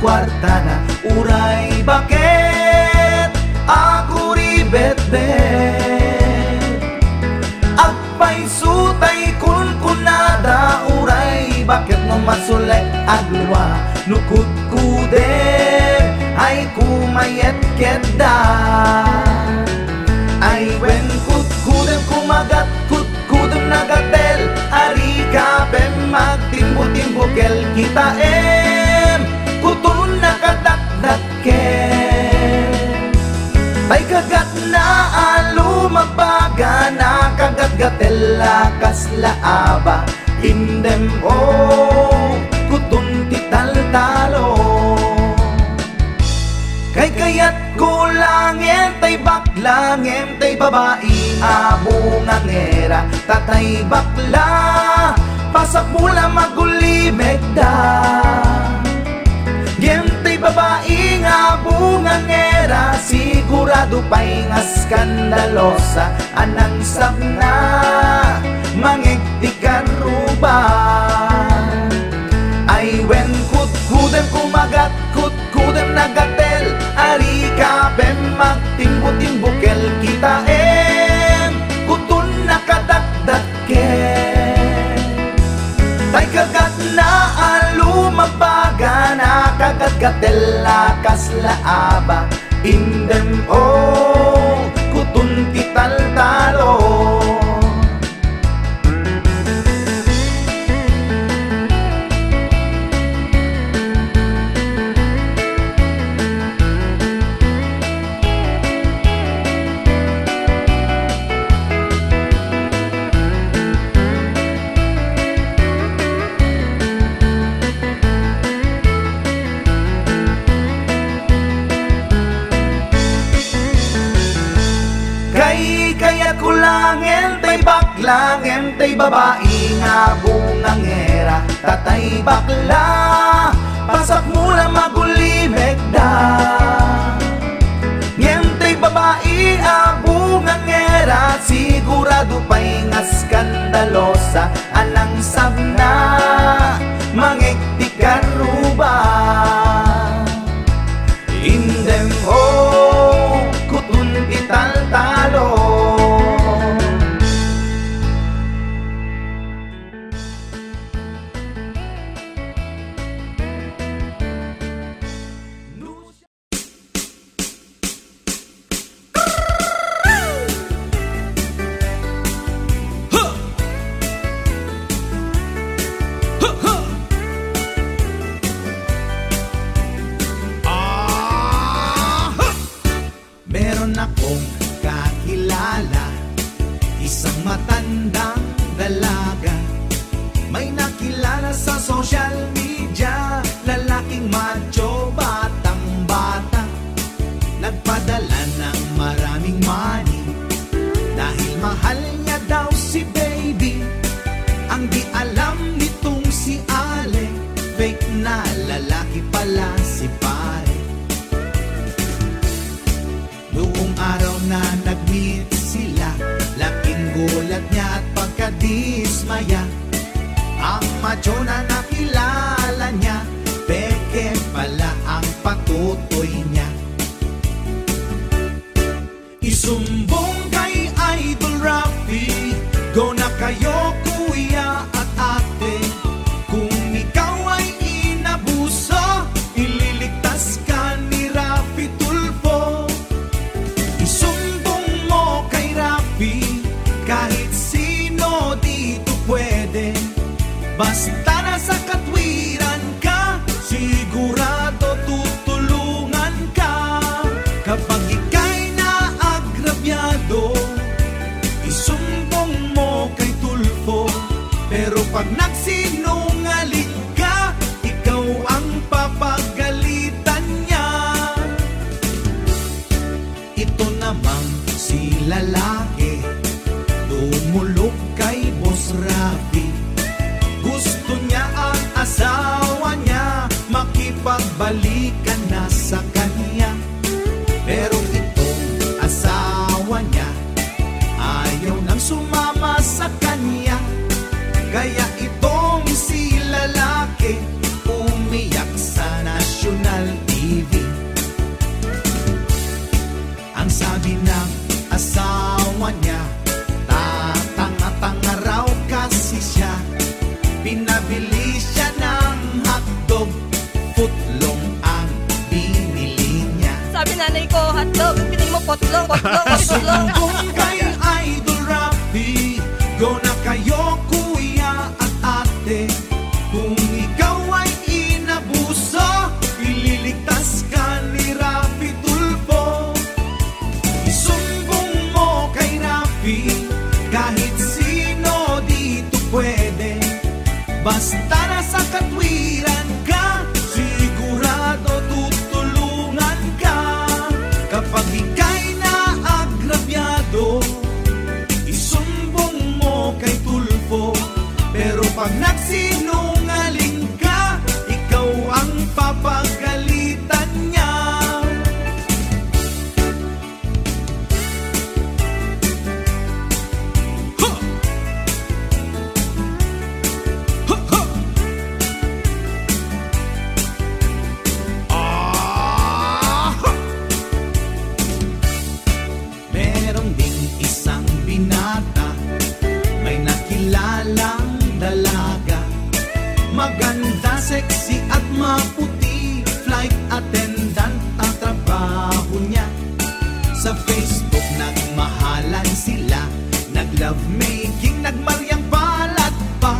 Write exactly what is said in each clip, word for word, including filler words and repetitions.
kuartana, uray baket a kuribetbet. Agpayso tay kunkunada, uray baket no masule' a dua, no kudkudem ay kumayet ketda. Ay wen, kudkudem kumagat, kudkudem nagatel, arika pem magtimbo-timbo kel kitaem, kuton nakadakdak ken. Tay kagatna a lumabagana, kagatgatel a kasla aba, indem o kuton ti taltalo. Kaykayatko laengen tay bakla ngem tay babai a bungangera, ta tay bakla, pasapul a magulimekda. Ngem tay babai nga bungangera, sigurado pay nga skandalosa, a nangsabna, mangeg ti karruba. Ay wen, kudkudem kumagat, kudkudem nagatel, arika pem magtimbo-timbo kel kitaem, kuton nakadakdak ken. Tay kagatna a lumabagana, kagatgatel a kasla aba, indem o kuton ti taltalo. Kaykayatko laengen tay bakla ngem tay babai nga bungangera, ta tay bakla, pasapul a magulimekda. Ngem tay babai a bungangera, sigurado pay nga skandalosa, a nangsabna, mangeg ti karruba. Indem o kuton ti taltalo. Meron akong kakilala, isang matandang dalaga. May nakilala sa social media, lalaking macho, batang-bata. Nagpadala ng maraming money dahil mahal niya daw si baby. Ang di alam nitong si Ale, fake na lalaki pala si pare. Noong araw na nag-meet sila, laking gulat niya at pagkadismaya. Ang macho na nakilala niya, peke pala ang patutoy niya. Isumbong kay Idol Rafi, go na kayo kuya at ate. Kung ikaw ay inabuso, ililigtas ka ni Rafi Tulfo. Isumbong mo kay Rafi, kahit sino dito pwede. Basta nasa katwiran ka, sigurado tutulungan ka. Kapag ika'y naagrabyado, isumbong mo kay Tulfo. Pero pag nagsinungaling ka, ikaw ang papagalitan niya. Ito namang si lalaki, dumulog kay Boss Rafi. Gusto niya ang asawa niya, makipagbalikan na sa kanya. Pero itong asawa niya, ayaw nang sumama sa kanya. Kaya itong si lalaki, umiyak sa nasyonal. Hotdog, piling mo potlong, potlong, potlong. Isumbong kay Idol Rafi, go na kayo, kuya at ate. Kung ikaw ay inabuso, ililigtas ka ni Rafi Tulfo. Isumbong mo kay Rafi, kahit sino dito pwede. Basta nasa katwiran ka, sigurado tutulungan ka. Kapag ika'y naagrabyado, isumbong mo kay Tulfo. Pero pag nagsinungaling ka, ikaw ang papagalitan niya. Ha! Ha, ha! Ah! Ha! Meron ding isang binata, may nakilalang dalaga. Maganda, sexy at maputi, flight attendant ang trabaho niya. Sa Facebook nagmahalan sila, nag-lovemaking, nagmaryang balat pa.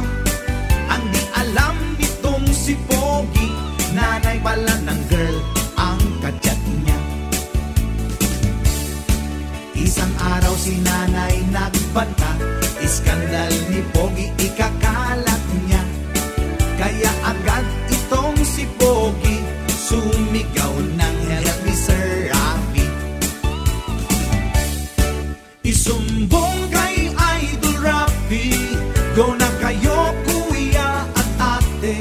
Ang di alam nitong si Pogi, nanay pala ng girl ang kachat niya. Isang araw si nanay nagbanta, iskandal ni Pogi ikakalat niya. Kaya agad itong si Pogi sumigaw ng "Help me, Sir Rafi." Isumbong kay Idol Rafi, go na kayo, kuya at ate.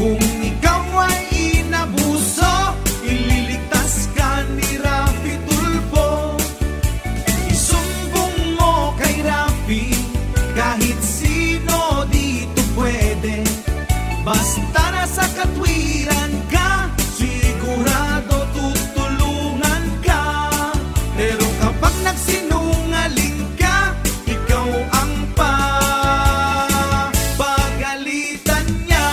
Kung ikaw ay inabuso, ililigtas ka ni Rafi Tulfo. Isumbong mo kay Rafi, kahit sino dito pwede. Basta nasa katwiran ka, sigurado tutulungan ka. Pero kapag nagsinungaling ka, ikaw ang papagalitan niya.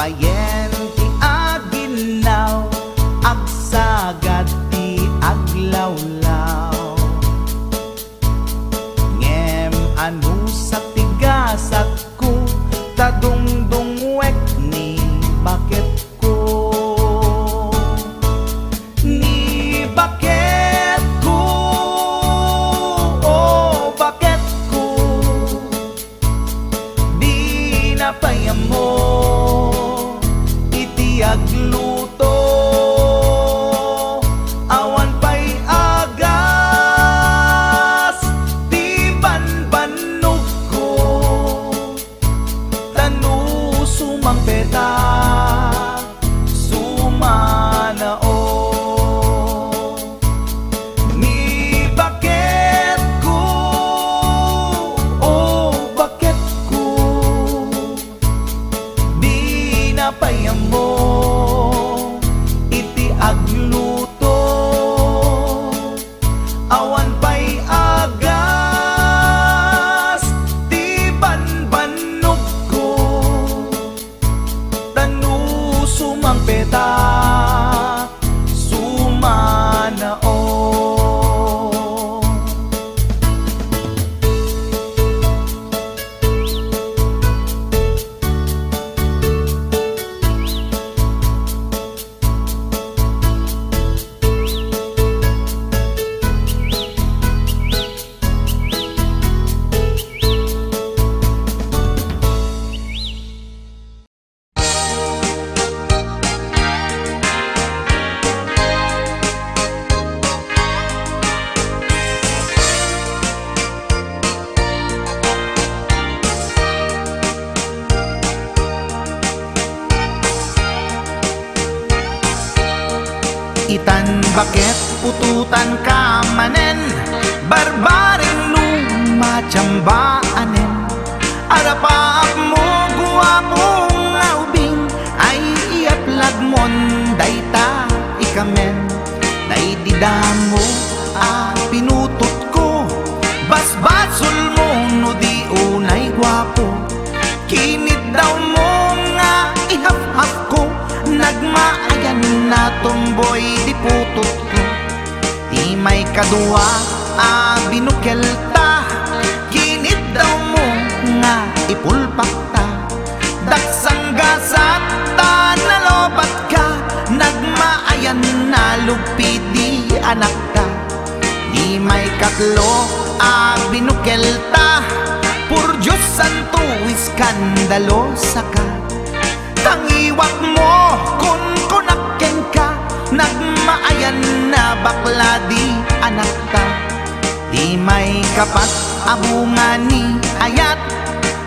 Payen ti aginnaw, agsagad ti aglawlaw. Ngem anusat ti gasatko, ta dungdungwek ni baketko. Ni baketko, o baketko, dina pay ammo iti agluto. Awan pay agas ti banbannogko. Tano sumangpeta, sumanao. Ni baketko, o baketko, dina pay ammo iti agluto. Awan pay agas ti banbannogko. Tano sumangpeta, sumanao. Itan baket, putotanka manen, barbareng no matiamba anen. Arapaapmo, guapo nga ubing, ay iyaplagmon dayta ikamen. Daydi damo a pinutotko, basbasolmo no di unay guapo. Kiniddawmo nga ihafhafko, nagmaayan a tomboy di putotko. Ti maikadua a binukelta, kiniddawmo nga ipulpakta. Daksang gasat ta nalobatka, nagmaayan a lugpi di anakta. Ti maikatlo a binukelta, por Dios santo, iskandalosaka. Tangiwakmo, kunkunak kenka, nagmaayan a bakla di anakta. Ti maikapat a bunga ni ayat,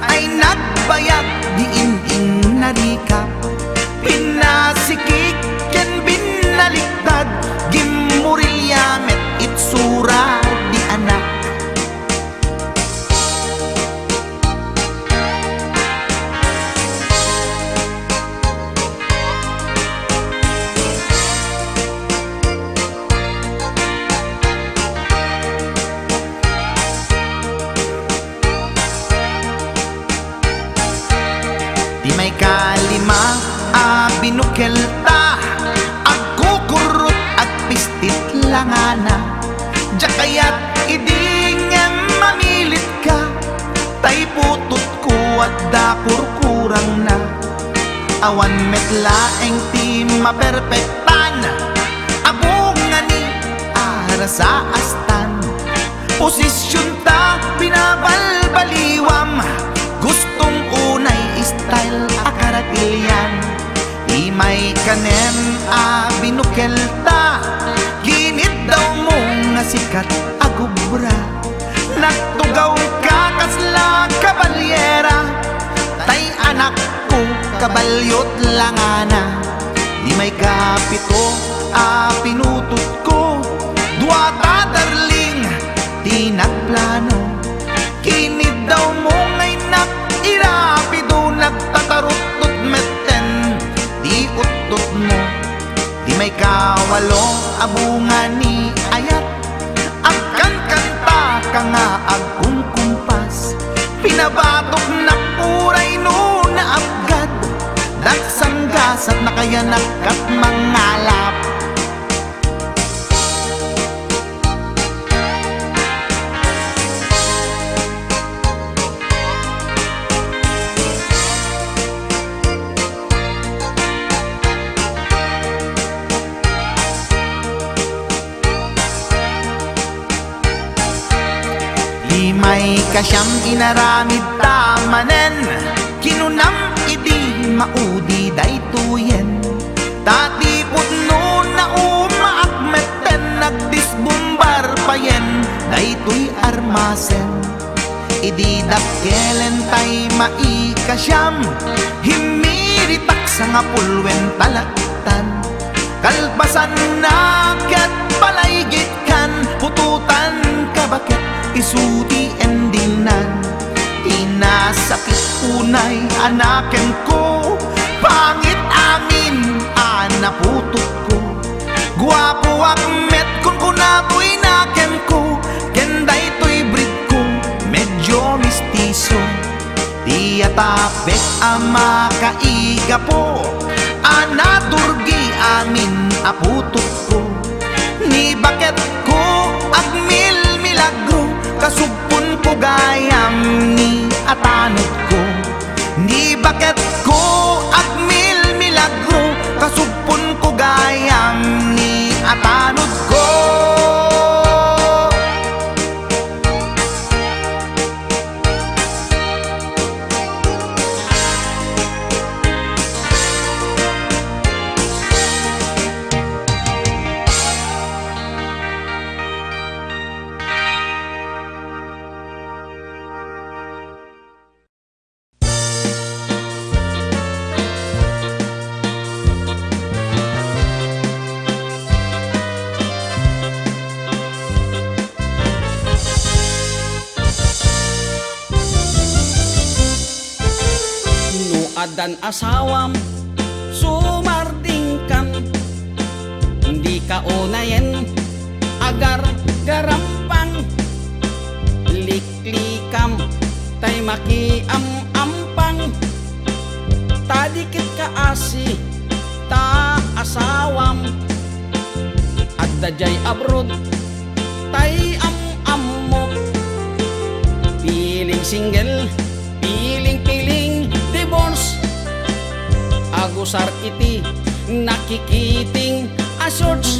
ay nagbayag di in-innarika. Pinasikik ken binnaliktad, gimmurilya met itsura di anak. Ti maikalima a binukelta, agkukurrot, agpistit langana. Diak kayat idi ngem mamilitka, tay putotko adda kurkurangna. Awan met laeng ti maperpektan, a bunga ni arasaastan. Posisionta pinabalbaliwam, gustong unay style a karakilian. Ti maikanem a binukelta, giniddawmo nga sikat a gubra. Nagtugawka kasla kabalyera, tay anakko kabalyot langana. Ti maikapito a pinutotko, duata darling ti nagplano. Kiniddawmo nga innak irapido, nagtataruttot metten ti uttotmo. Ti maikawalo a bunga ni ayat, agkankantaka nga agkumkumpas. Pinabatoknak uray no naapgad, daksan Saan nakayanak kat mangalap. Ti maikasiam inaramidta manen, kinunam idi maudi daytoyen. Ta ti pudno nauma ak metten, nagdisbumbar payen daytoy armasen. Idi dakkelen tay maikasiam, himmiritak sangapulwen talaktan. Kalpasanna ket palaygitkan, putotan ka baket isu ti endingnan. Ti nasakit unay a nakenko, pangit amin a naputotko. Guapoak met kunkunatoy nakenko, ken daytoy breedko medyo mistiso. Ti atapek a makaigapo a naturgi amin a putotko. Ni baketko agmilmilagro, kasugponko gayam ni atanodko. Ni baketko agmilmilagro, kasugponko gayam ni atanodko. No addan asawam, sumardingkan, dika unayen agargarampang. Lik- Likam tay makiam-ampang, ta di ket kaasi ta asawam. Adda jay abroad tay am-ammok. Piling single, piling-piling divorce. Agusar iti nakikiting a shorts.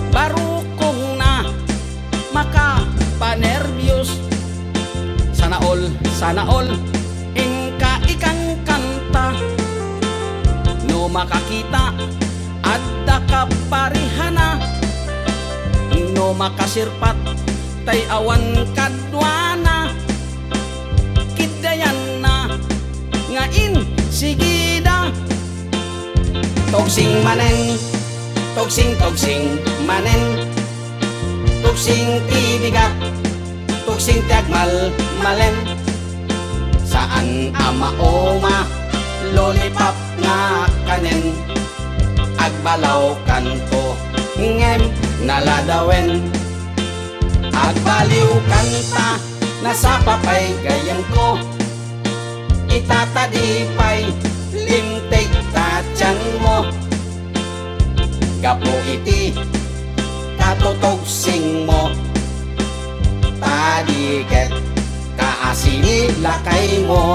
Barukongna makapanerbios. Sana all, sana all, inka ikankanta. No makakita, adda kaparihana. No makasirpat, tay awan kaduana. Kiddayanna nga insigida. Tugsing manen, tugsing, tugsing manen. Tugsing ti bigat, tugsing ti agmalmalen. Saan a mauma, lollipop nga kanen. Agbalawkanto, ngem naladawen. Agbaliwkanta, nasapa pay gayyemko. Itatadi pay, limteg ta tianmo. Gapu iti katutugsingmo, ta di ket kaasi ni lakaymo.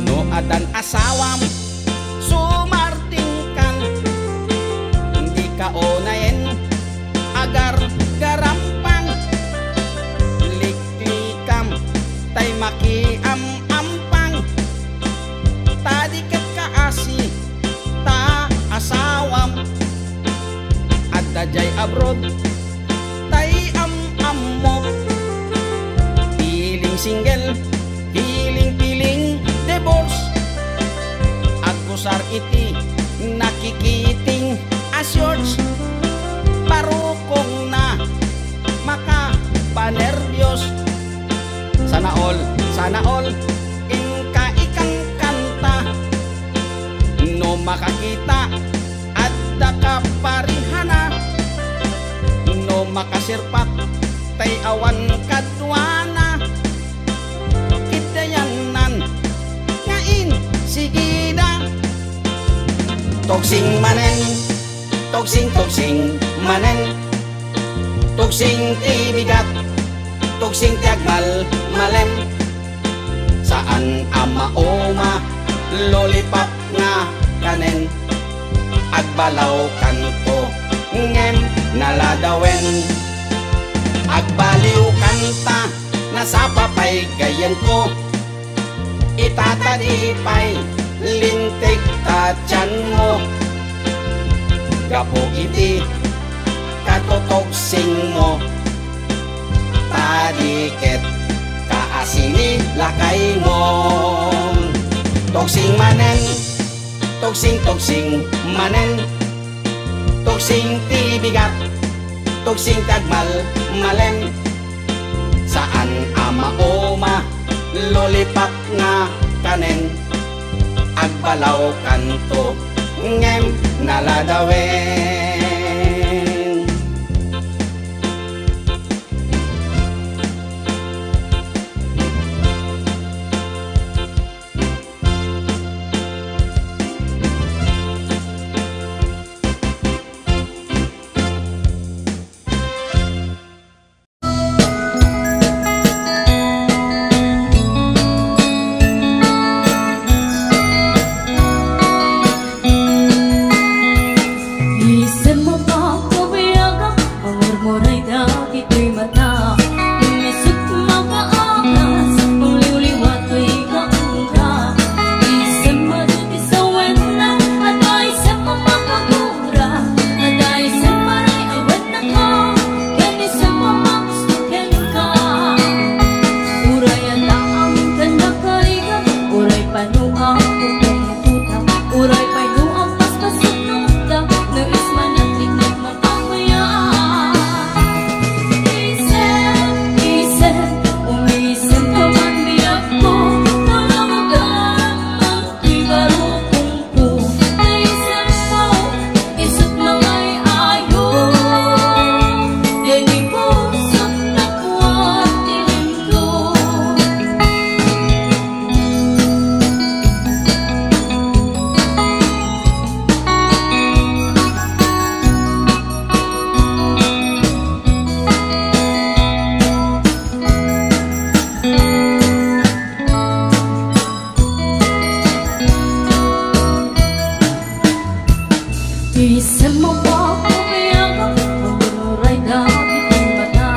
No addan asawam, sumardingkan, dika unayen agargarampang. Liklikam tay makiam-ampang, ta di ket kaasi ta asawam. Adda jay abroad tay am-ammok. Piling single, piling-piling divorce. Agkusar iti nakikiting a shorts. Barukongna makapanerbios. Kasirpat tay awan kaduana, kiddayannan nga insigida. Tugsing manen, tugsing, tugsing manen, tugsing ti bigat, tugsing ti agmalmalem. Saan a mauma, lollipop nga kanen. Agbalaw kanto, ngem naladawen. Agbaliw kanta, nasapa pay gayanko. Ita ta di pay lintik ta tianmo. Gapu iti katutugsingmo, ta di ket kaasini lakaymo. Tugsing manen, tugsing, tugsing manen, tugsing ti bigat, tugsing ti agmalmalem. Saan a mauma, lollipop nga kanen. Agbalaw kanto, ngem naladawen. Isem mo pa, kabiagak, mangurmuray dagitoy mata. Umisut makaagas, mangliwliwa toy kaungga. Isem mo ti sawenna, adda isem mo makagura, adda isem maray a wennaka, ken isem mo magusto kenka. Uray adda amin kaniak a rigat, uray pay no agpupungtotak, uray pay no agpaspasuknoktak, no ismanak riknak mapapaya. Isem, isem, umisem ka man biagko, no nawagam man ti barukongko, no isem mo, isut mangay-ayo, daydi pusok nakuan ti lintog. Isem mo pa, kabiagak, manguray dagitoy mata.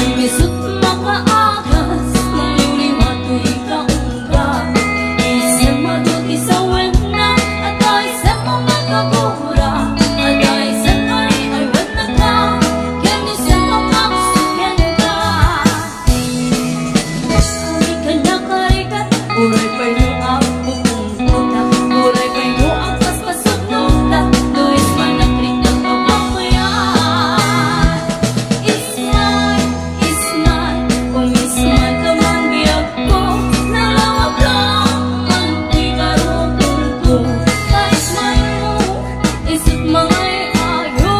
Umisut makaagas, mangliwliwa toy kaungga. Isem mo ti sawenna, adda isem mo makagura, adda isem maray a wennaka, ken isem mo magusto kenka. Uray kaniak a rigat, uray pay no agpupungtotak, uray pay no agpaspasuknoktak, no ismanak riknak mapapaya. Ismay, ismay, umismay ka man biagko, nawagam man ti barukongko, ta ismay mo, isut mangay-ayo,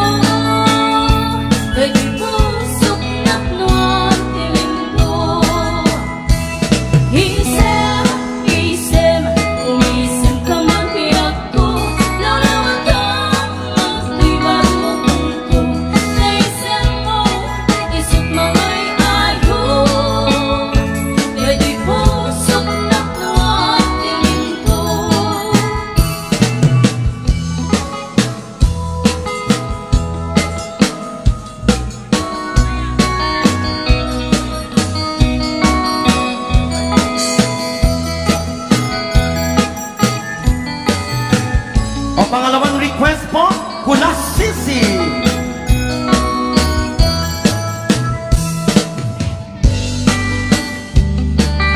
daydi pusok nakuan ti lintog. Isem, isem, umisem ka man biagko, nawagam man ti barukongko, ta isem mo, isut mangay-ayo, daydi pusok nakuan ti lintog. O, pangalawang request po, Kulas Sisi.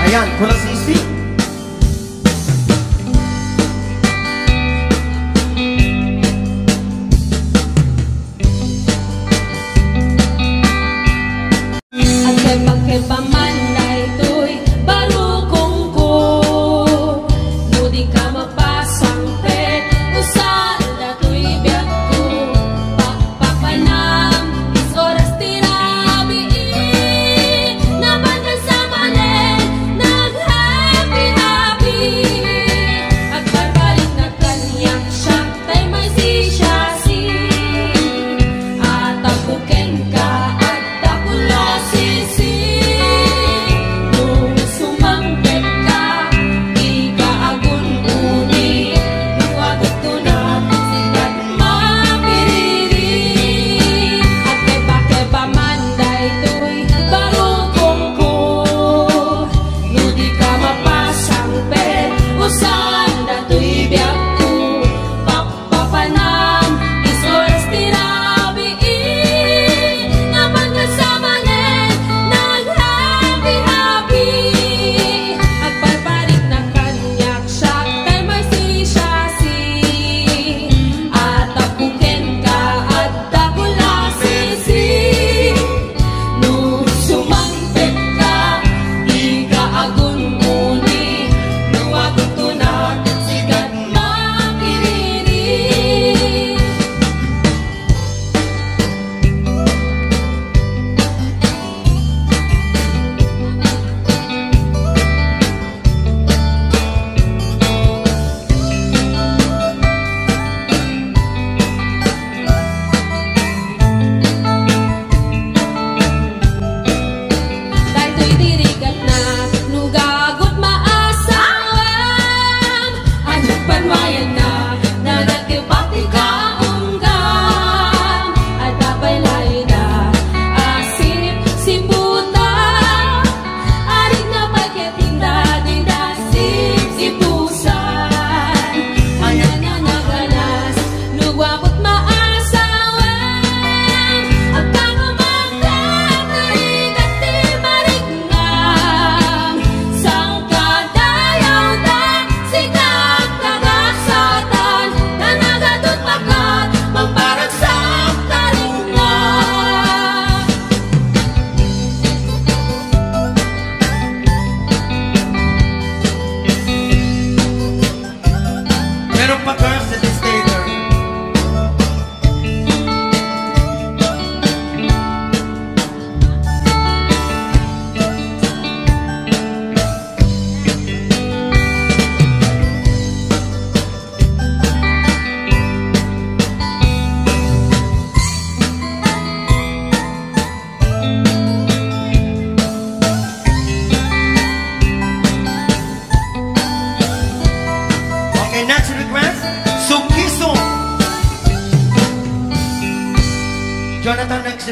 Ayan, Kulas Sisi. Agkebakeba man daytoy barukongko, no di ka mapasangpet, usa datoy biagko, pa-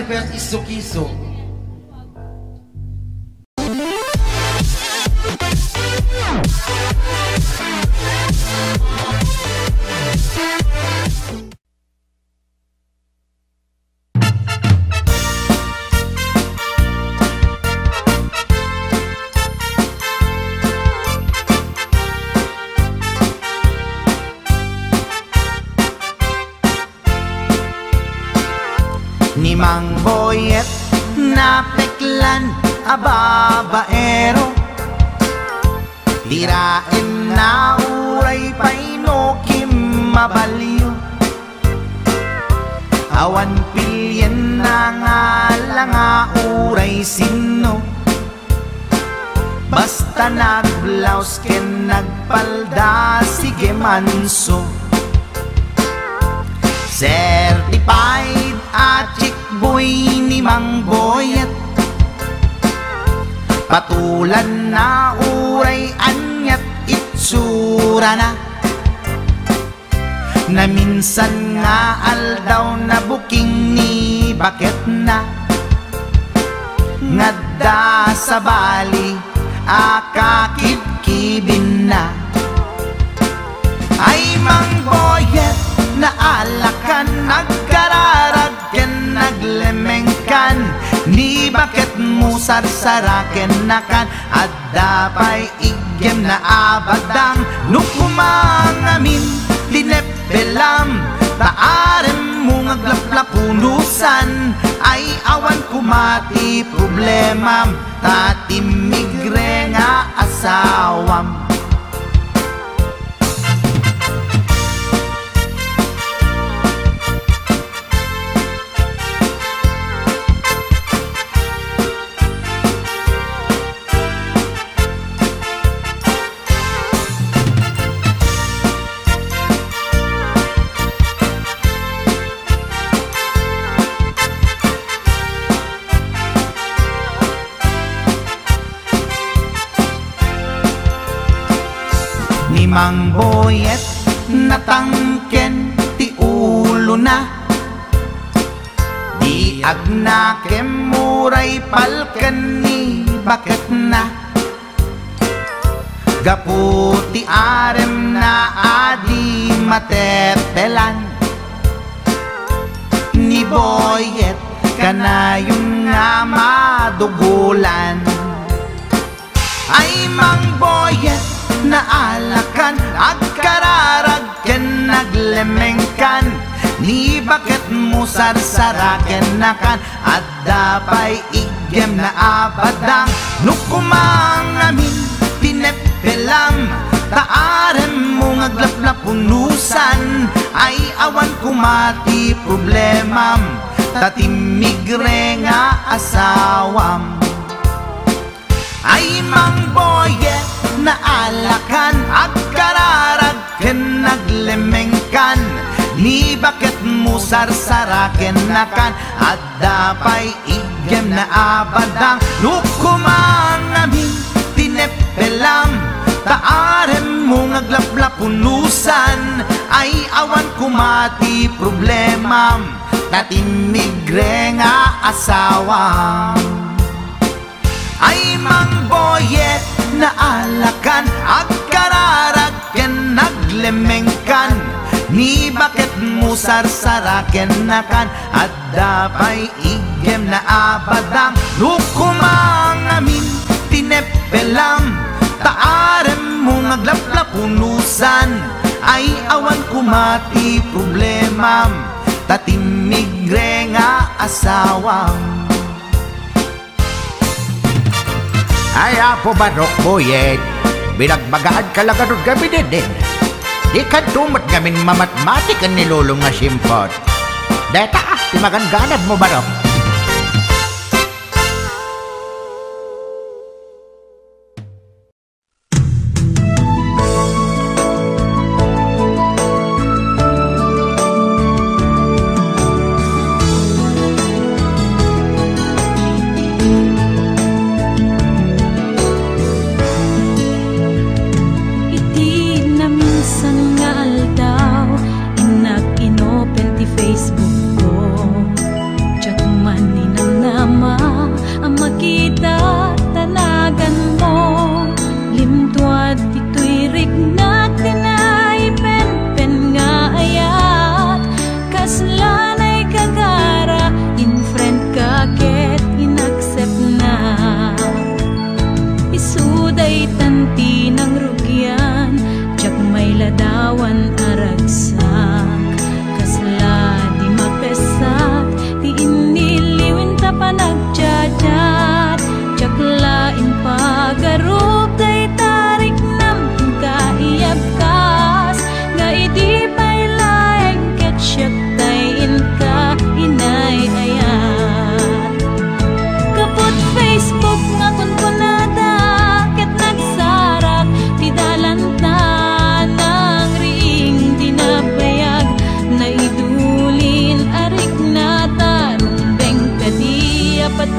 Pet iso-kiso. Ni Mang Boyet, napeklan a babaero, diraenna uray pay no kimmabalio. Awan pilienna nga ala nga uray sinno. Basta nagblaus ken nagpalda, sige manso. Certified a chick boy ni Mang Boyet. Patulanna uray aniat itsurana. Naminsan nga aldaw, nabuking ni baketna. Ngadda sabali a kakibkibinna. Ay, Mang Boyet, naalakan, agkararag ken naglemengkan. Ni baketmo sarsarakennakan. Adda pay iggem na a badang, no kumangamin ti neppelam, ta aremmo nga aglaplapunusan, ay awan koma ti problemam, ta timmigre nga asawam. Ni Mang Boyet, natangken ti ulona. Di agnakem uray palken ni baketna. Gapu ti aremna a di matepelan, ni Boyet kanayon nga madugolan. Ay, Mang Boyet, naalakan, agkararag ken naglemengkan, ni baketmo sarsarakennakan, adda pay iggem na a badang, no kumangamin ti neppelam, ta aremmo nga aglaplapunusan, ay awan koma ti problemam, ta timmigre nga asawam. Ay, Mang Boyet, naalakan, agkararag ken naglemengkan, ni baketmo sarsarakennakan, adda pay iggem na a badang, no kumangamin ti neppelam, ta aremmo nga aglaplapunusan, ay awan koma ti problemam, ta timmigre nga asawam. Ay, Mang Boyet, naalakan, agkararag ken naglemengkan, ni baketmo sarsarakennakan, adda pay iggem na a badang, no kumangamin ti neppelam, ta aremmo nga aglaplapunusan, ay awan koma ti problemam, ta timmigre nga asawam. Ay, Apo Barok, Boyet, binagbagaan ka la ngarud ngamin, eh. Dikanto met ngamin mamatmati ken ni Lolom nga simpot. Deta, ti maganganabmo, Barok. Iti naminsan nga aldaw, innak inopen ti Facebook ko. Chat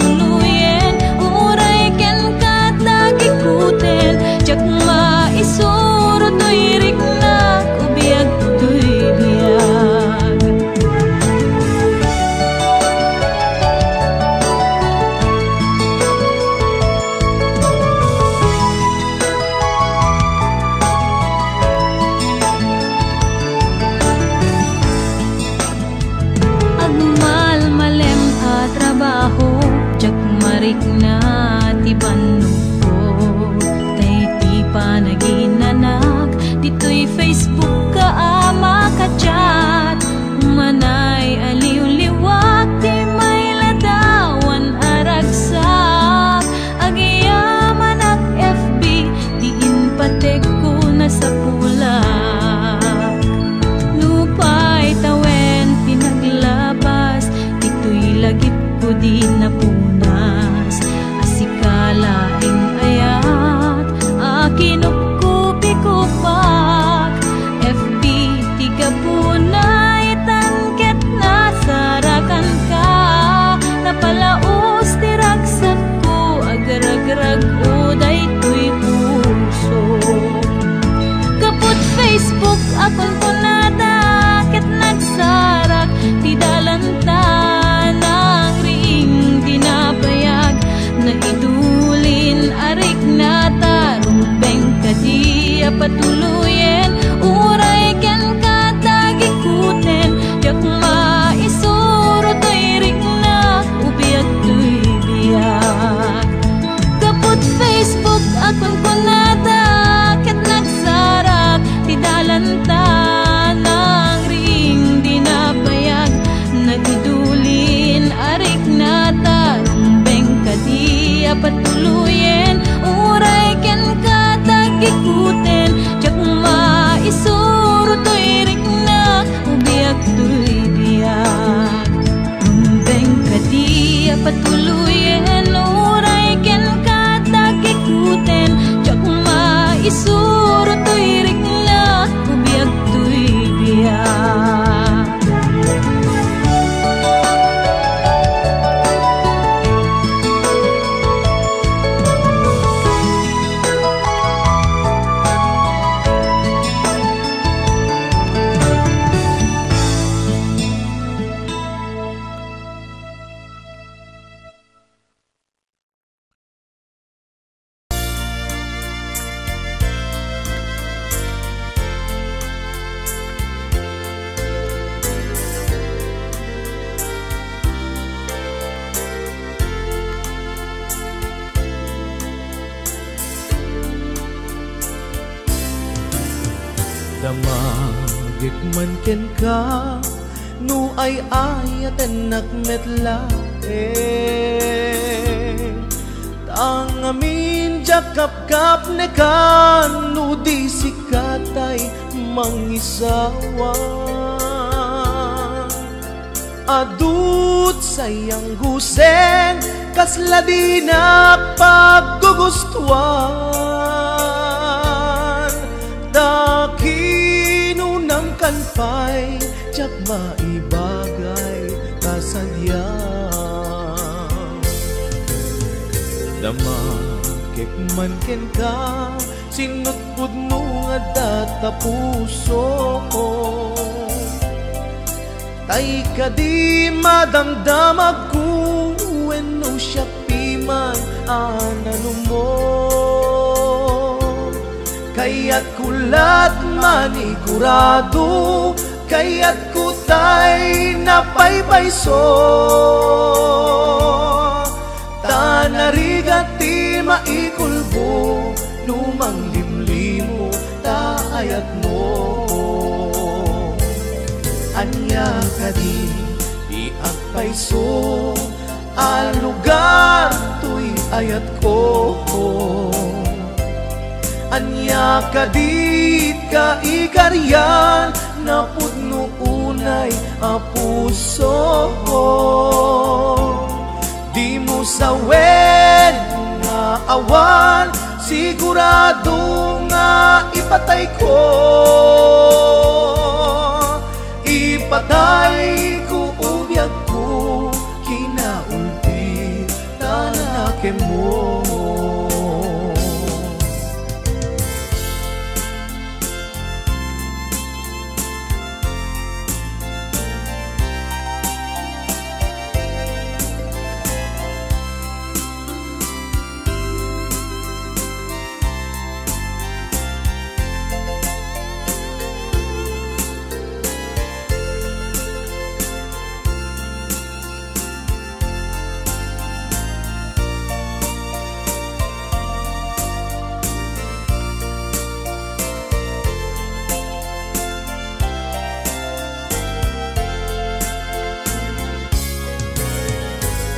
Tuloyen, uray kenka ta gikuten, diak maisuro toy riknak, ubiag toy biag. Agmalmalem a trabaho, diak marikna ti bannogko. Tay ti panaginanak, ditoy Facebook ka a makachat. Umanay a liwliwak ti mailadawan a ragsak. Agyamanak F B, ti impatekko nasapulak. Nupay tawen ti naglabas, ditoy lagipko di napunas. A sika laeng ayat a kinupkupikupak. F B ti gapuna itan ket nasarakanka. Napalaus ti ragsakko, agragrak-o daytoy puso. Kaput Facebook a kunkunada ket nagsarak ti dalanta, nangriing ti nabayag. Naidulin a riknata, rumbeng kadi a patuloyen, uray kenka ta gikuten, diak maisuro toy riknak, ubiag toy biag. Kaput Facebook a kunkunada ket nagsarak ti dalanta, nangriing di nabayag. Naidulin a riknata, rumbeng kadi a patuloyen, uray kenka ta gikuten, diak maisuro toy riknak, ubiag toy biag. Rumbeng kadi a patuloyen, uray kenka ta gikuten, diak maisuro toy riknak, ubiag toy biag. Damagek man kenka, no ay-ayatennak met laeng. Ta ngamin diak kapkapnekan no di sika tay mangisawa. Adut sayang gusen, kasla dinak paggugustuan. Ta kinunam kan pay, diak maibagay ta sadiak. Damagek man kenka, sinutpudno nga adda ta puso. Tay kadi madamdamagko wenno siak piman a nanumo. Kayatko lat manigurado, kayatko tay napaypayso. Ta narigat ti maikulbo no manglimlimo ta ayatmo. Ania kadi ti agpayso a lugar toy ayatko? Ania kadi ti kaikarian napudno unay a puso? Dimo sawen nga awan sigurado nga ipatayko. Ipatayko o biagko, kinaulti kenmo.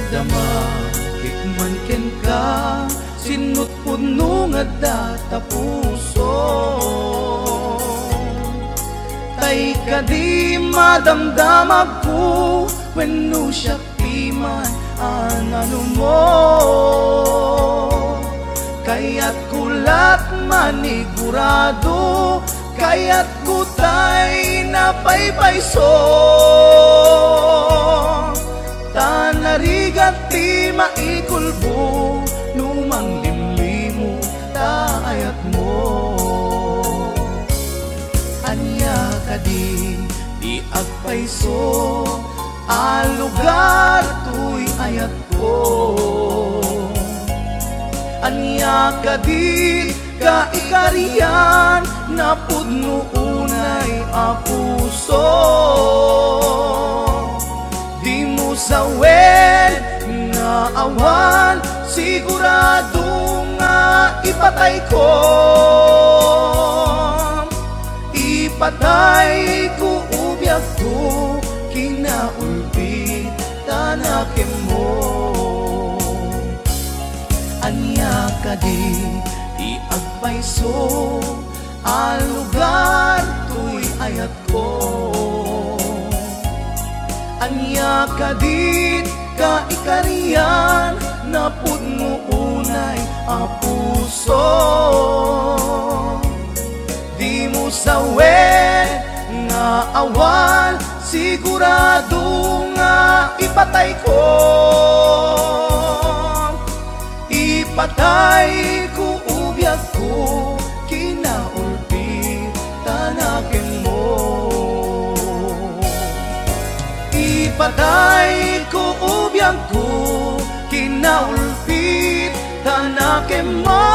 Damagek man kenka, sinno ti pudno nga adda ta puso. Tay kadi madamdamagko wenno siak ti man a nanumo. Kayatko lat manigurado, kayatko tay napaypayso. Ta narigat ti maikulbo no manglimlimo ta ayatmo. Ania kadi ti agpayso a lugar toy ayatko? Ania kadi kaikarian a pudno unay a puso? Dimo sawen nga awan sigurado nga ipatayko. Ipatayko o biagko, kinaulbit ta nakemmo. Ania kadi ti agpayso a lugar toy ayatko? Ania kadi ti kaikarian a pudno unay a puso? Dimo sawen nga awan sigurado nga ipatayko. Ipatayko o biagko, kinaulbit ta nakemmo. Ipatayko o biagko, kinaulbit ta nakemmo.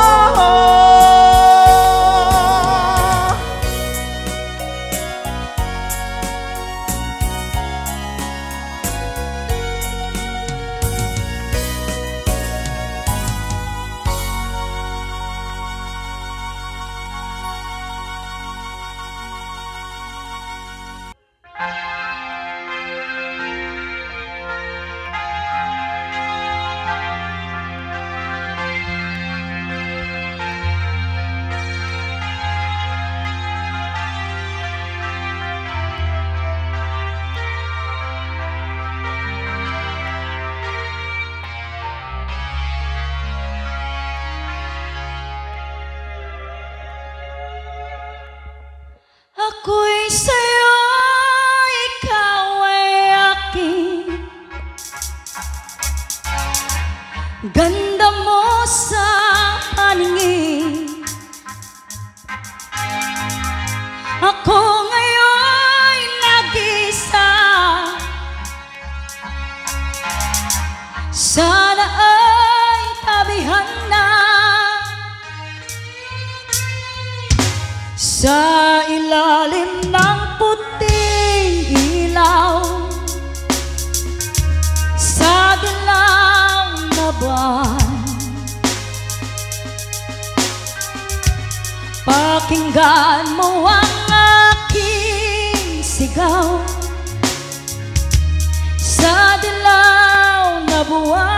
Ako'y sa'yo, ikaw ay akin. Ganda mo sa paningin. Ako ngayon nag-iisa. Sana ay tabihan na sa ilalim ng puting ilaw, sa dilaw na buwan. Pakinggan mo ang aking sigaw sa dilaw na buwan.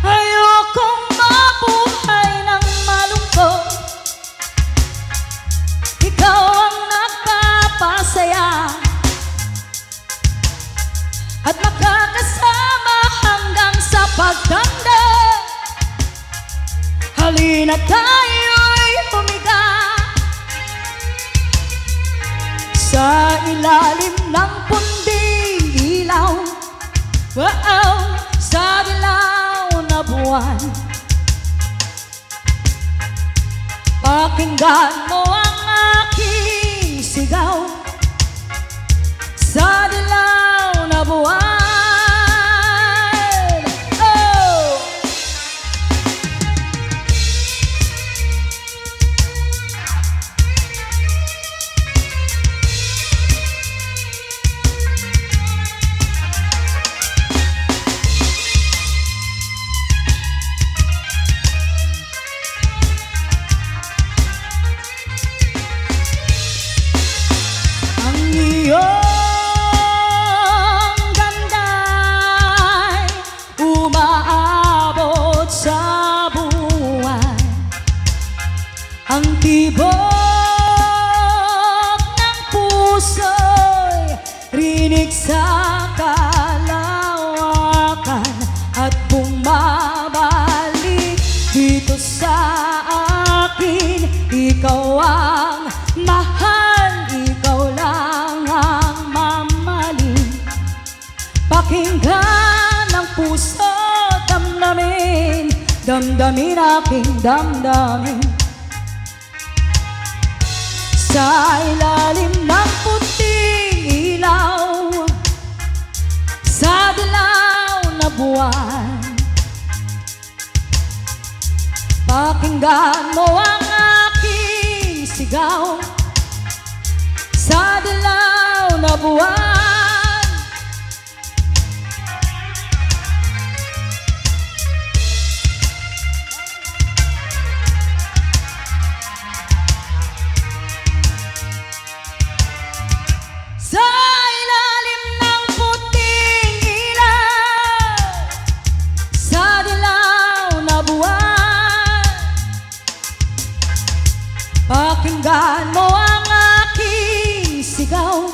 Ayokong mabuhay ng malungkot. Ikaw ang nagpapasaya at makakasama hanggang sa pagtanda. Halina tayo'y humiga sa ilalim ng punding ilaw. Wow! Sa dilaw na buwan, pakinggan mo ang aking sigaw. Sa dilaw na buwan. Oh! Ang iyong ganda'y umaabot sa buwan. Ang tibok ng puso'y rinig sa kalawakan at bumabalik dito sa akin. Ikaw ang mahal, ikaw lang ang mamahalin. Pakinggan ang puso, damdamin, damdamin aking damdamin. Sa ilalim ng puting ilaw, sa dilaw na buwan, pakinggan mo ang aking sigaw. Sa dilaw na buwan, sa ilalim ng puting ilaw, sa dilaw na buwan, pakinggan mo ang aking sigaw.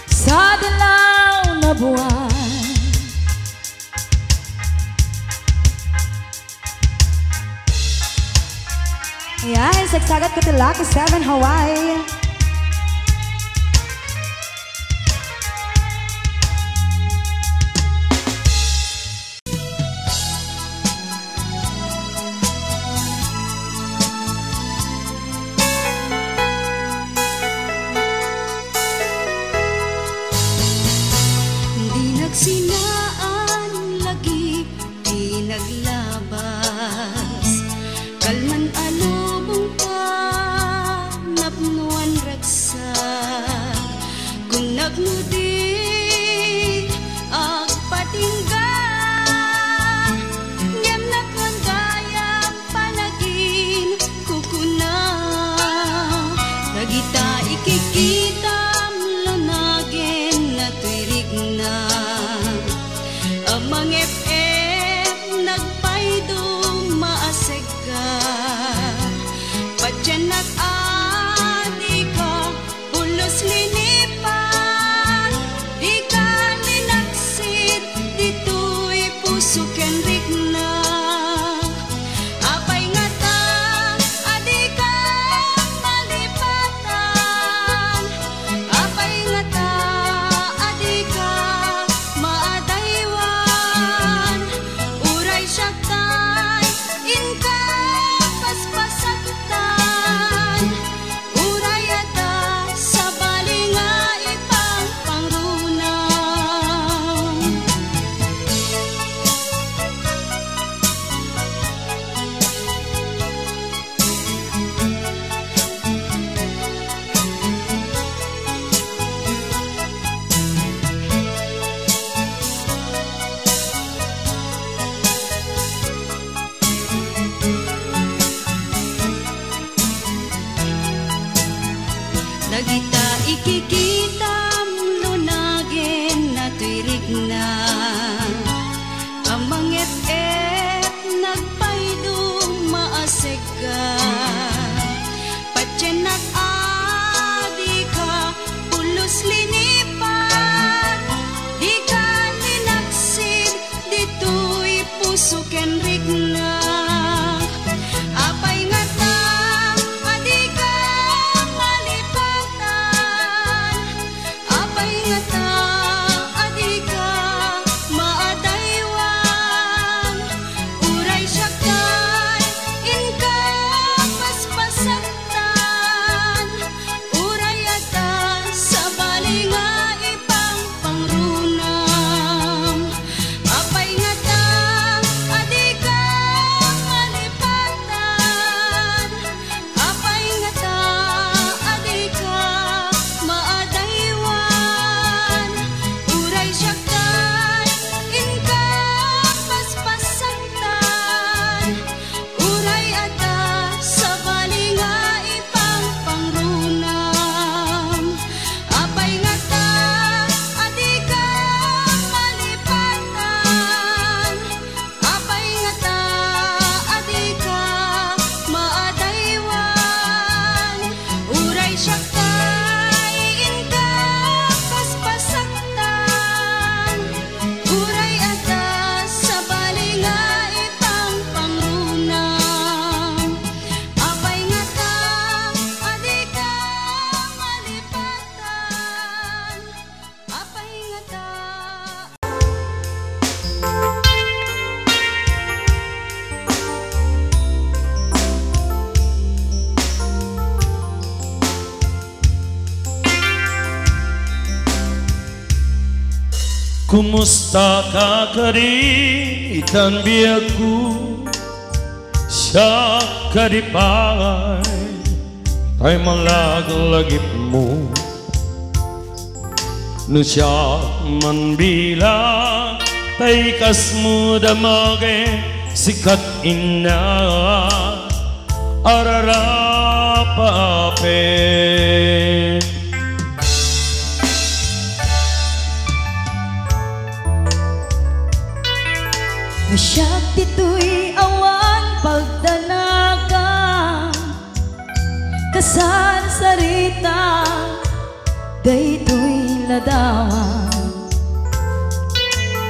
Sa dilaw na buwan. Ayan, sagsagat ko ti Lucky Seven Hawaii. Di nagsinaan lagi ti naglabas. Kalman a lubong ta, napnoan ragsak. Kunnak no di agpatingga, ngem napnoan gayam panaginkukuna. Dagita ikikitam, lunagen a tuirikna. Amang-ep-ep, nagpaidum, maasegka. Patiennak a dika pulos linipat, dika linaksid ditoy puso ken rikna. Apay ngata a dika malipatan? Apay ngata a dika Kumusta ka kadi itan biagko? Siak kadi pay tay malaglagipmo. No siak man bilang tay kasmo damagek, sikat inna ararapapek. No siak ditoy awan pagdanagam, kasarsarita daytoy ladawan.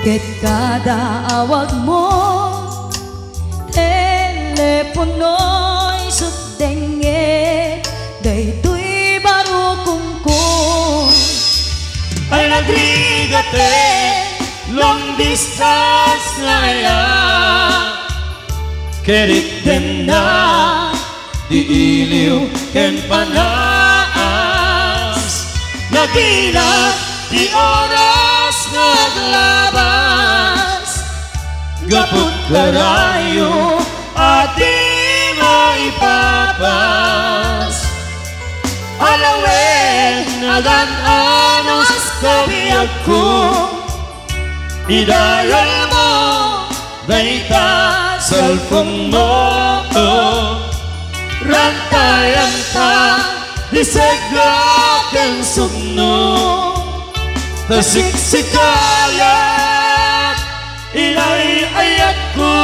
Ket kada awagmo, telepono isu dengngeg daytoy barukongko. Ay nagrigate, long distance nga aya, keritdemna di iliw ken panaas. Naginat ti oras nga aglabas, gapu ta rayo a di maipapas. Alawen, agan-anos kabiagko, idayalmo dayta cellphone mo. Rantayanta ti segga ken sugno, ta siksikala inay-ayatko.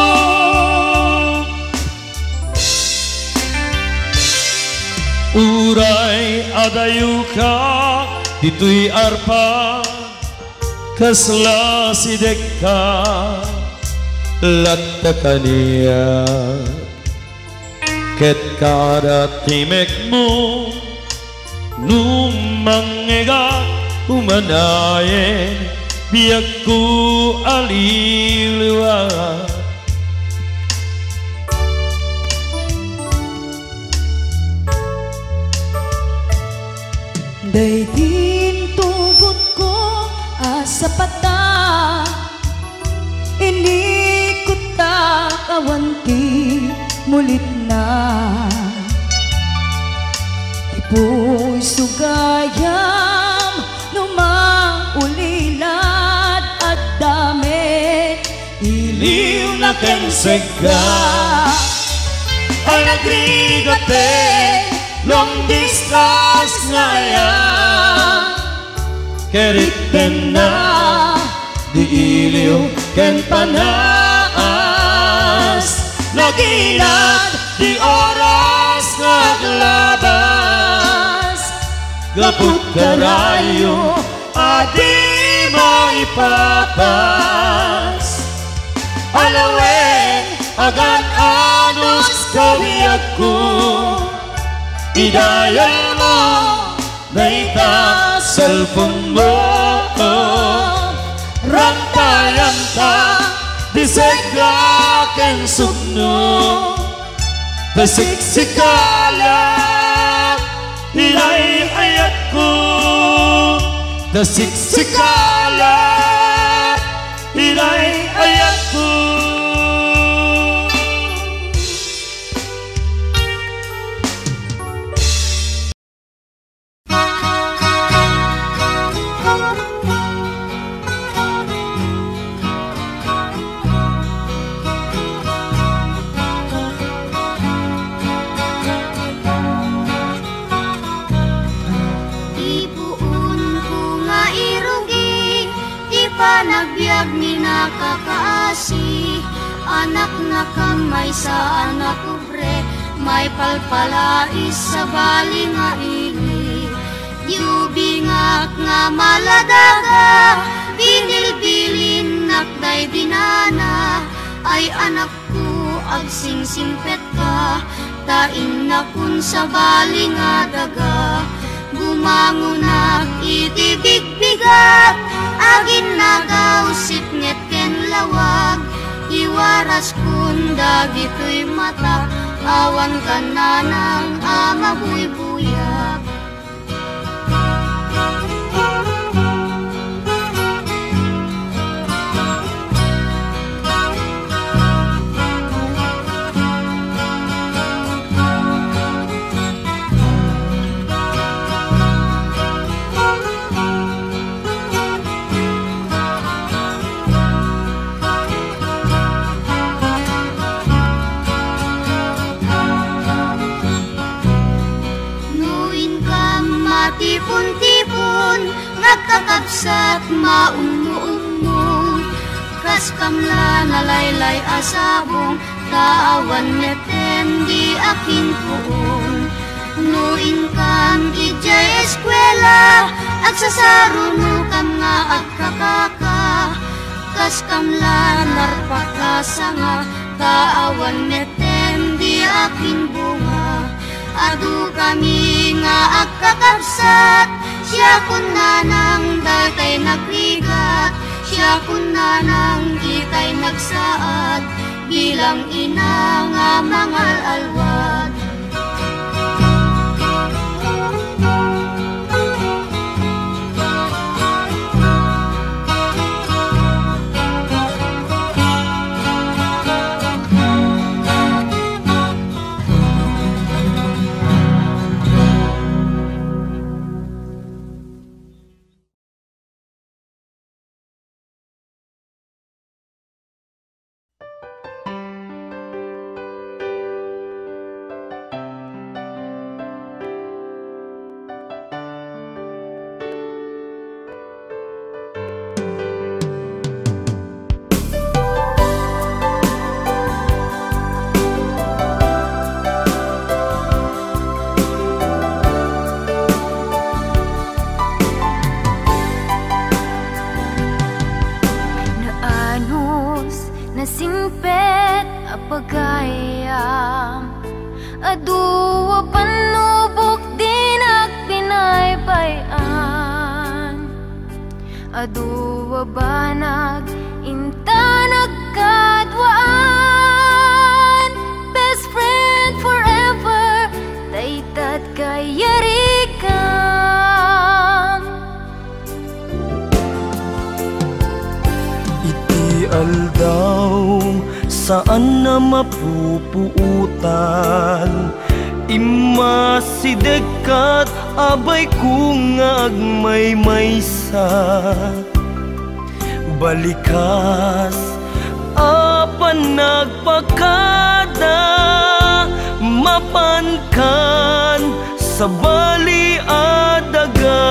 Uray adayoka ditoy arpa, kasla sidekka latta kaniak. Ket kada timekmo, no mangngegak, umanayen biagko a liwliwa. Daydi intugotko a sapata, inikuttak awan ti mulitna. Ti puso gayam no maulilad, adda met iliwna ken segga. Ay nagrigate, long distance nga aya, keritdemna di iliw ken panaas. Naginat di oras nga aglabas, gapu ta rayo a di maipapas. Alawen, agan-anos kabiagko, idayalmo dayta cellphone mo. Rantayanta di segga ken sugno, ta siksikala inay-ayatko, ta siksikala inay-ayatko. Ti puonko nga irugi, ti panagbiagmi nakakaasi, anaknakam maysa a napobre, maipalpalais sabali nga ili. Di ubingak nga maladaga, binilbilinnak daydi nana, ay anak ko, agsingsimpet ka, ta innakon sabali nga daga. Bumangonak iti bigbigat, aginnagaw sipnget ken lawag, iwaraskon dagitoy matak, awan kannanang a mabuybuyak. Agkakabsat, maummuummong, kas kamla nalaylay a sabong, ta awan metten di akinpuon. No inkam idiay eskuela, agsasarunokam nga agkakaka, kas kamla narpak a sanga, ta awan metten di akinbunga. Adu kami nga agkakabsat, siak kunana nang daytay nagrigat, siak kunana nang ditay nagsaad, bilang ina nga mangal-alwad. Naanus, nasingpet a pagayam, adu a pannubok dinak binaybay-an. Adu a banag inta nagkaduaan. Best friend forever, dayta ti kayarigan. Iti aldaw saan a mapupuotan, immasideg ket abayko nga agmaymaysa. Balikas a panagpakada, mapankan sabali a daga.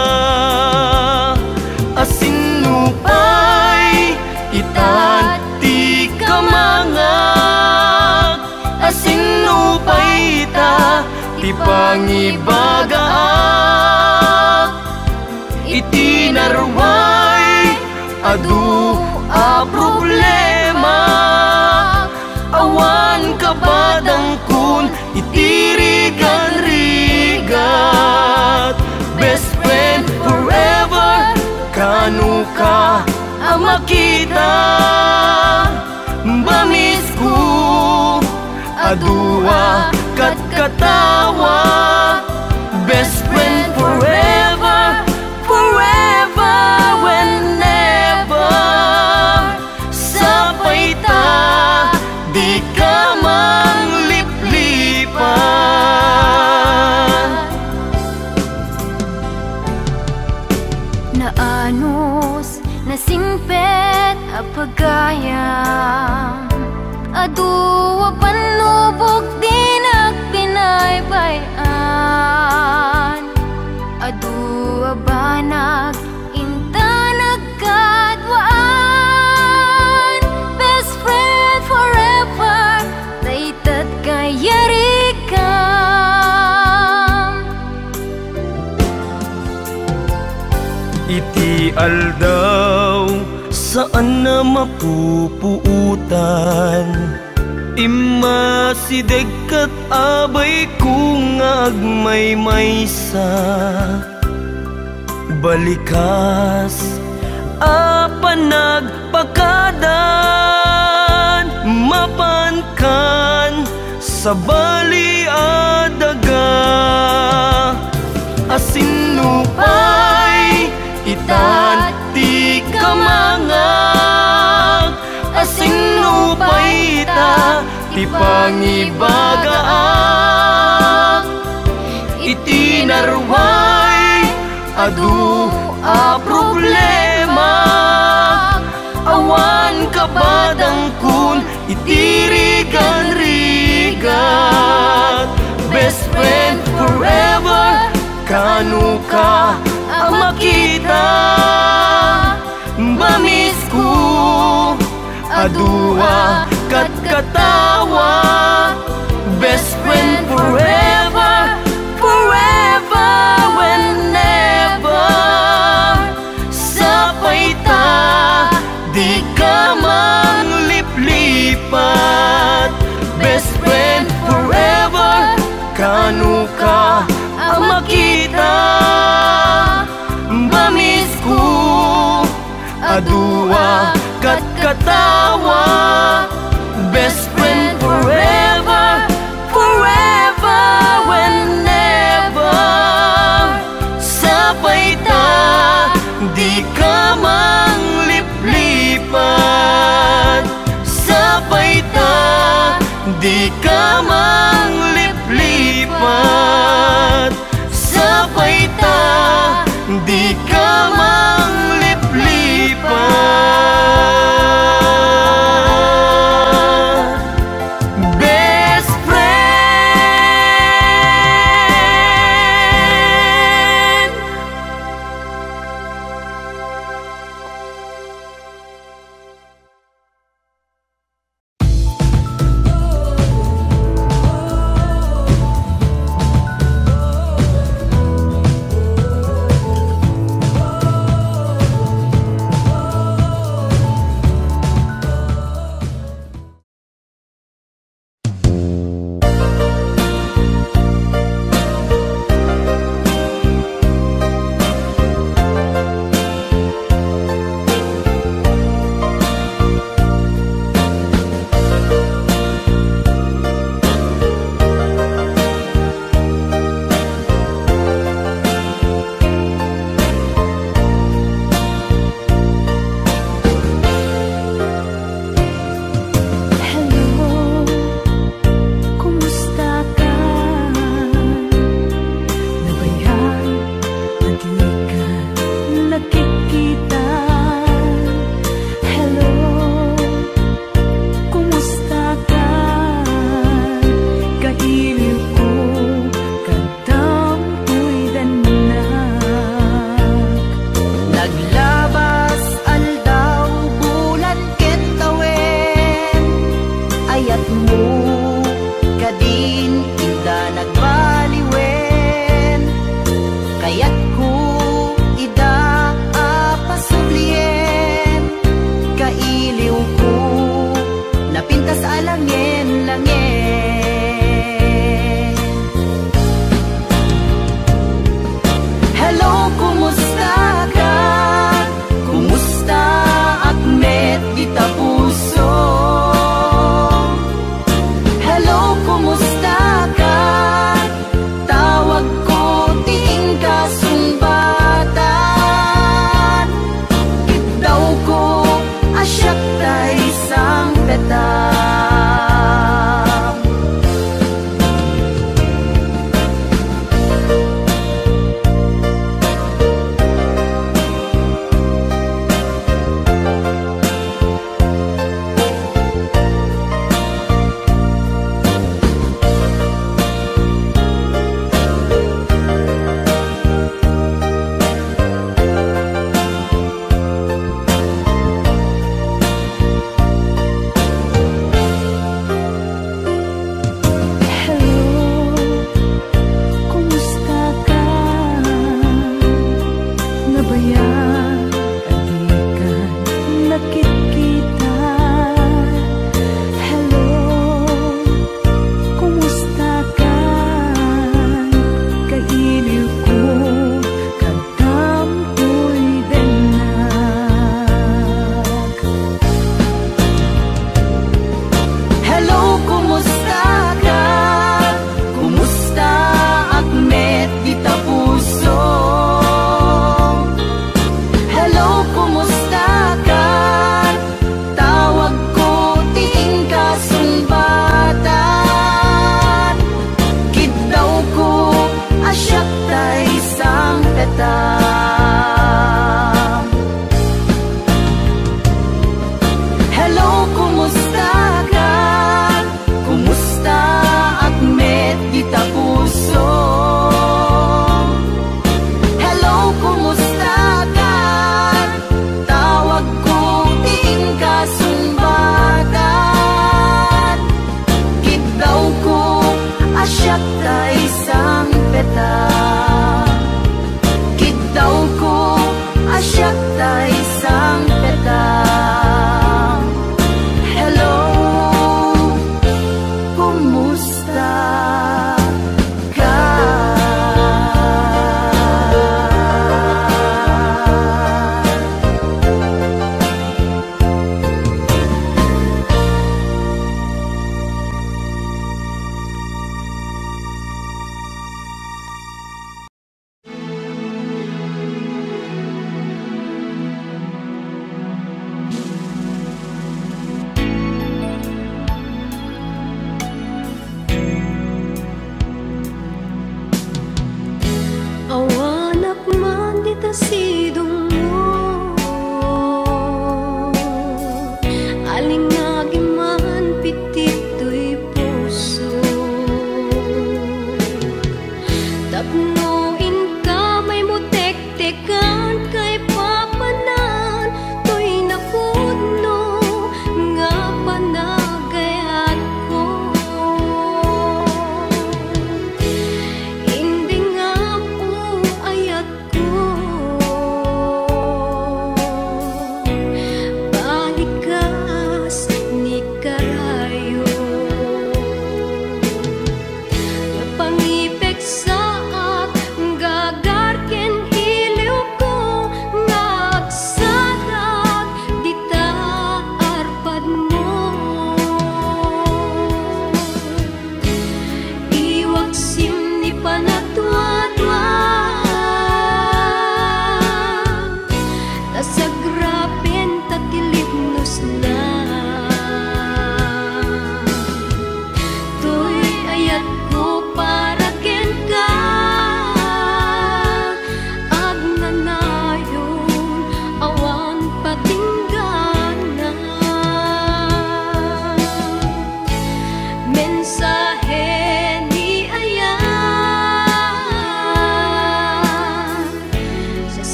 Asinno pay ita ti kamangak? Asinno pay ita ti pangibagaak? Iti naruay, adu a problema. Awan kabadangkon iti rigan-rigat. Best friend forever, kano ka a makita? Mamisko, adu a katkatawa. Best friend forever, forever, whenever. Sapay ta, dika mangliplipat. Naanus, nasingpet a pagayam, adu a pannubok dinak binaybay-an. Adu a banag inta nagkaduaan. Best friend forever, dayta ti kayarigan. Iti aldaw saan a mapupuotan, immasideg ket abayko nga agmaymaysa. Balikas a panagpakadan, mapankan sabali a daga. Asinno pay ita ti kamangak? Asinno pay ita ti pangibagaak? Iti naruay, adu a problema. Awan kabadangkon iti rigan-rigat. Best friend forever, kano ka a makita. Mamisko a dua katkatawa, best friend forever, forever and ever. Sapay ta, di ka mangliplipat. Best friend forever, kano ka a makita. Mamisko a dua katkatawa, best friend forever, forever and ever. Sapay ta, di ka mangliplipat. Sapay ta, di ka mangliplipat. Sapay ta, di ka mangliplipat. Best friend.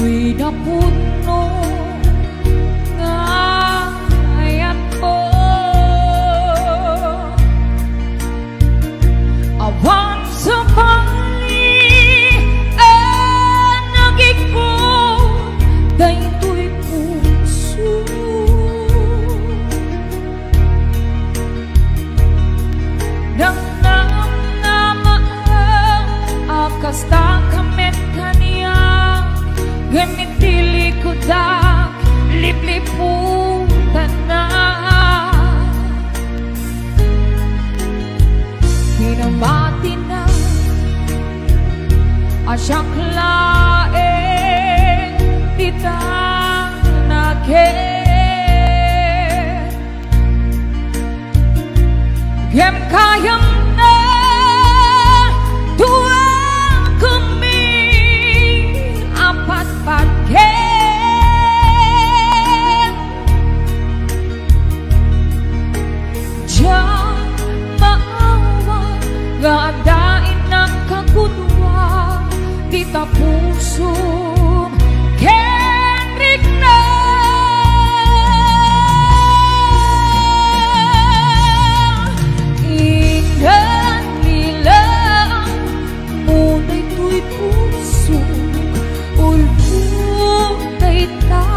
Napudno nga ayatmo. Awan sabali a nagikot daytoy puso. Namnamnamaak a kasta ka met kaniak, ngem iti likudak, lipliputannak. Pinamatinak a siak laeng ti tanagen. Ngem kayatna, dua kami a patpatgen. Diak maawan nga adda innak a gudua, dita pusom ken rikna. Ingan ni lang mo daytoy puso, ulpo dayta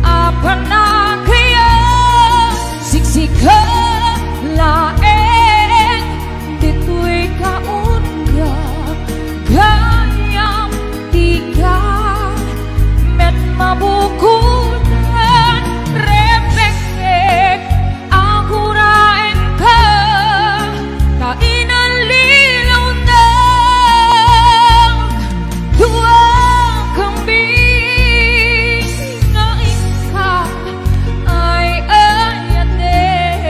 a panagayat, siksika laeng ditoy kaunggak, gayam dika met mabukodan, repengek, aguraenka, ta inalilawnak, dua kami nga inka ay ayaten.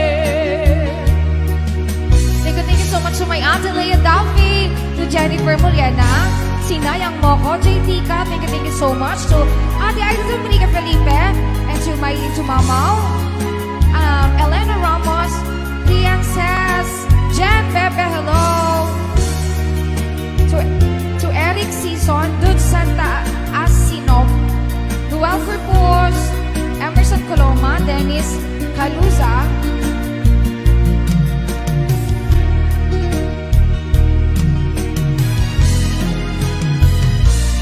Thank you, thank you so much to my Ate Leah Duffy, to Jennifer Muriana, Sinayang Mo Ko, J T Ka, thank you, thank you so much to Ate Aiza Dominica Felipe, and to my, to Mamaw, um, Elena Ramos, Princess Jen Pepe, hello. To, to Eric Season, Dud Santa Asinom, Noel Corpus, Emerson Coloma, Dennis Caluza.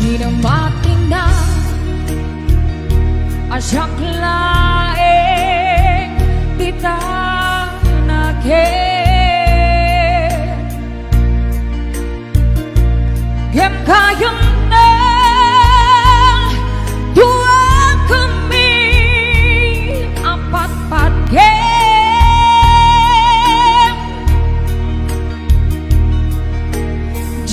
Pinamatinak a siak laeng ti tanagen. Ngem kayatna, dua kami a patpatgen.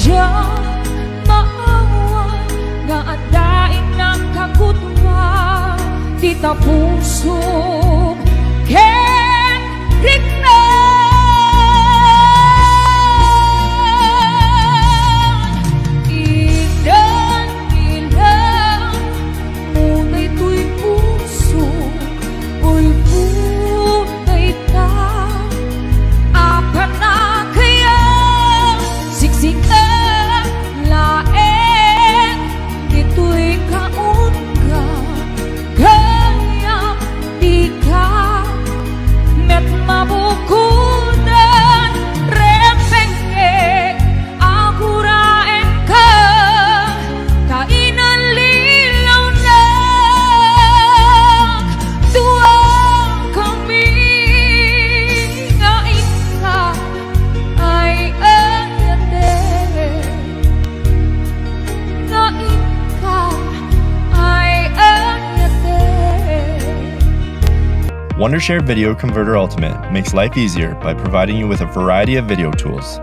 Diak maawan nga adda innak a gudua, dita pusom ken rikna. Ingan ni lang mo daytoy puso, ulpo dayta a panagayat, siksika laeng ditoy kaunggak, gayam dika met mabukodan, repengek, aguraenka, ta inalilawnak, dua kami nga inka ay ayaten. Nga inka ay ayaten. Wondershare Video Converter Ultimate makes life easier by providing you with a variety of video tools.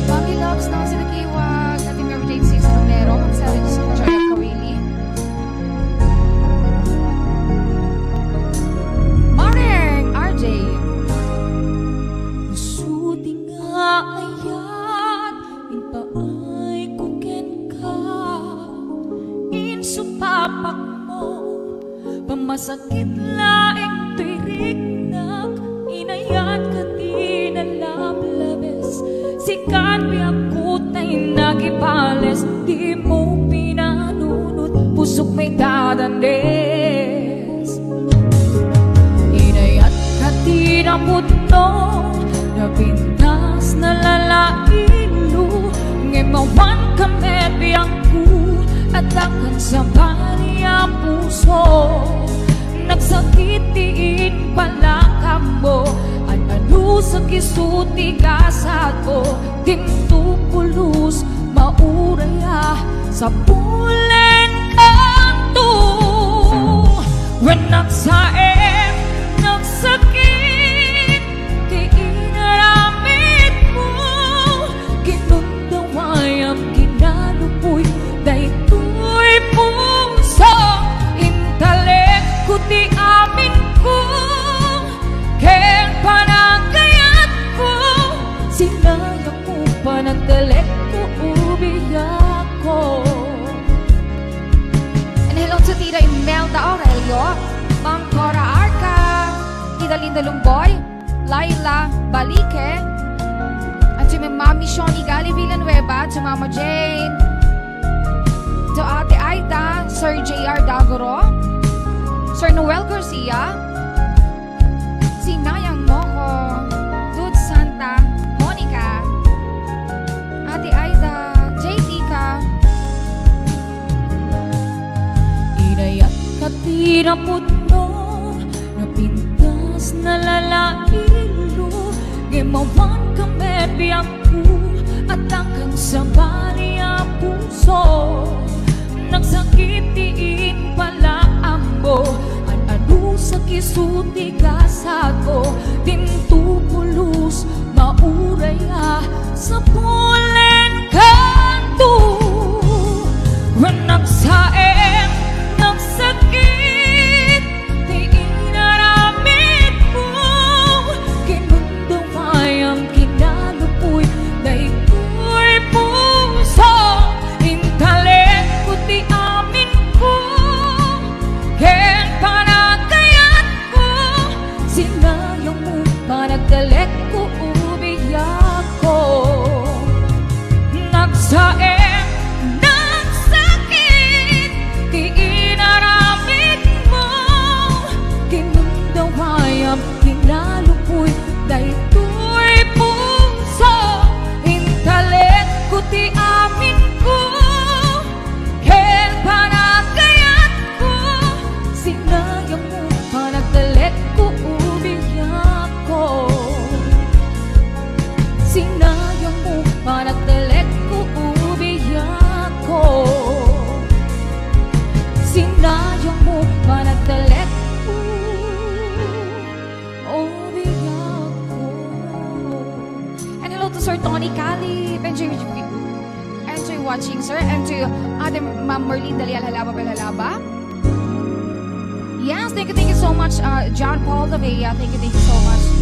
Mami Loves, no, sila kiwag, Ate Mary Jane Sis Romero, Ma'am Sarah Jane Joy at Kawili. Morning, R J. Suti nga ayat, impaay ko kenka, insupapakmo, pamasakit laeng toy riknak, inayat ka ti nalablabes, sikan biagko tay nagibales, dimo pinanunot, pusok may dadandes. Inayat ka ti napudno, napintas nalalailo, ngem awan ka met biagko, adda kan sabali a puso. Nagsakit ti impalakammo, an-anusak isu ti gasatmo, dinto pulos mauray a sapulen kanto. Wen nagsaem, nagsakit ti inaramidmo, kinundawayam, kinalupoy daytoy puso, intalekko ti aminko, ken panagayatko, sinayangmo panagtalekko, ubiakko. And hello to Tita Imelda Aurelio, Ma'am Cora Arca, Tita Linda Lumboy, Laila Balique, and to my Mami Shoni Gali Villanueva, to Mama Jane, to Ate Aida, Sir J R Dagoro, Sir Noel Garcia, Sinayang Mo Ko, Dude Santa Monica, Ate Aida, J T ka. Inayat ka ti napudno, napintas nalalailo, ngem awan ka met biagko, adda kan sabali a puso. Nagsakit ti impalaammo, an-anusak isu ti gasatmo, dinto pulos mauray a sapulen kanto. Wen nagsaem, nagsakit ti inaramidmo, kinundawayam, kinalupoy daytoy puso, intalekko ti aminko, ken panagayatko, sinayangmo panagtalekko, ubiakko. Nagsaem, nagsakit ti inaramidmo, kinundawayam, kinalupoy daytoy puso, intalekko ti aminko, ken panagayatko, sinayangmo panagtalekko, ubiakko. Sinayangmo panagtalekko, ubiakko. Sinayangmo panagtalekko, ubiakko. And hello to Sir Tony Calip. Enjoy, enjoy watching, sir. And to Ate Ma'am Merlinda Leal Halaba, Bel Halaba. Yes, thank you, thank you so much, uh, John Paul Lavea. Thank you, thank you so much.